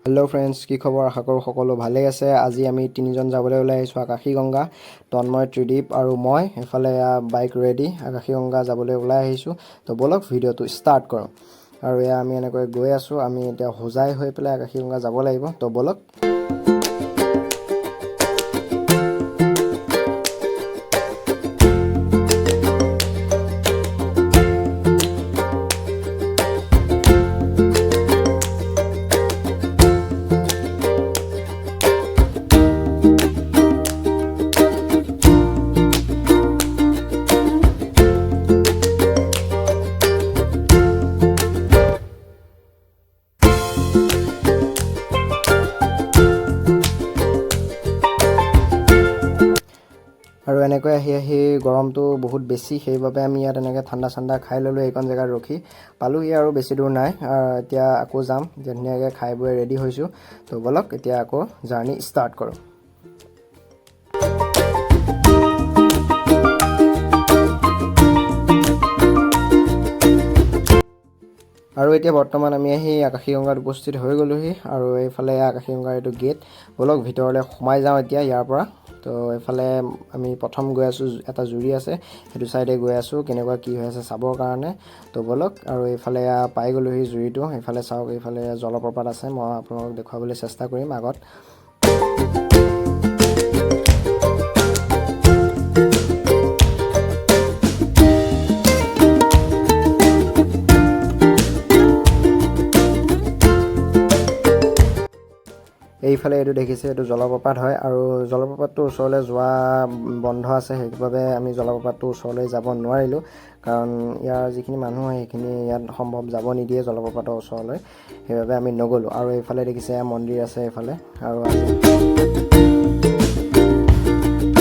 Hello' friends, কি খবৰ? আশা কৰোঁ সকলো ভালেই আছে। আজি আমি তিনিজন যাবলৈ ওলাই আহিছোঁ আকাশীগংগা। তন্ময়, ত্ৰিদীপ আৰু মই। এইফালে এয়া বাইক ৰেডি, আকাশীগংগা যাবলৈ ওলাই আহিছোঁ। তো ব'লক, ভিডিঅ'টো ষ্টাৰ্ট কৰোঁ। আৰু এয়া আমি এনেকৈ গৈ আছোঁ। আমি এতিয়া হোজাই হৈ পেলাই আকাশীগংগা যাব লাগিব। তো ব'লক। আৰু এনেকৈ আহি আহি গৰমটো বহুত বেছি, সেইবাবে আমি ইয়াত এনেকৈ ঠাণ্ডা চাণ্ডা খাই ল'লোঁ। এইকণ জেগাত ৰখি পালোহি আৰু বেছি দূৰ নাই। এতিয়া আকৌ যাম। এতিয়া ধুনীয়াকৈ খাই বৈ ৰেডি হৈছোঁ। তো ব'লক, এতিয়া আকৌ জাৰ্ণি ষ্টাৰ্ট কৰোঁ। আৰু এতিয়া বৰ্তমান আমি আহি আকাশীগংগাত উপস্থিত হৈ গ'লোহি। আৰু এইফালে আকাশীগংগাৰ এইটো গেট। ব'লক, ভিতৰলৈ সোমাই যাওঁ এতিয়া ইয়াৰ পৰা। তো এইফালে আমি প্ৰথম গৈ আছোঁ, এটা জুৰি আছে, সেইটো ছাইডে গৈ আছোঁ, কেনেকুৱা কি হৈ আছে চাবৰ কাৰণে। তো ব'লক। আৰু এইফালে এয়া পাই গ'লোহি জুৰিটো। এইফালে চাওক, এইফালে জলপ্ৰপাত আছে। মই আপোনালোকক দেখুৱাবলৈ চেষ্টা কৰিম আগত। এইফালে এইটো দেখিছে, এইটো জলপ্ৰপাত হয়। আৰু জলপ্ৰপাতটোৰ ওচৰলৈ যোৱা বন্ধ আছে, সেইবাবে আমি জলপ্ৰপাতটোৰ ওচৰলৈ যাব নোৱাৰিলোঁ, কাৰণ ইয়াৰ যিখিনি মানুহ হয়, সেইখিনি ইয়াত সম্ভৱ যাব নিদিয়ে জলপ্ৰপাতৰ ওচৰলৈ। সেইবাবে আমি নগ'লোঁ। আৰু এইফালে দেখিছে, এয়া মন্দিৰ আছে এইফালে। আৰু আজি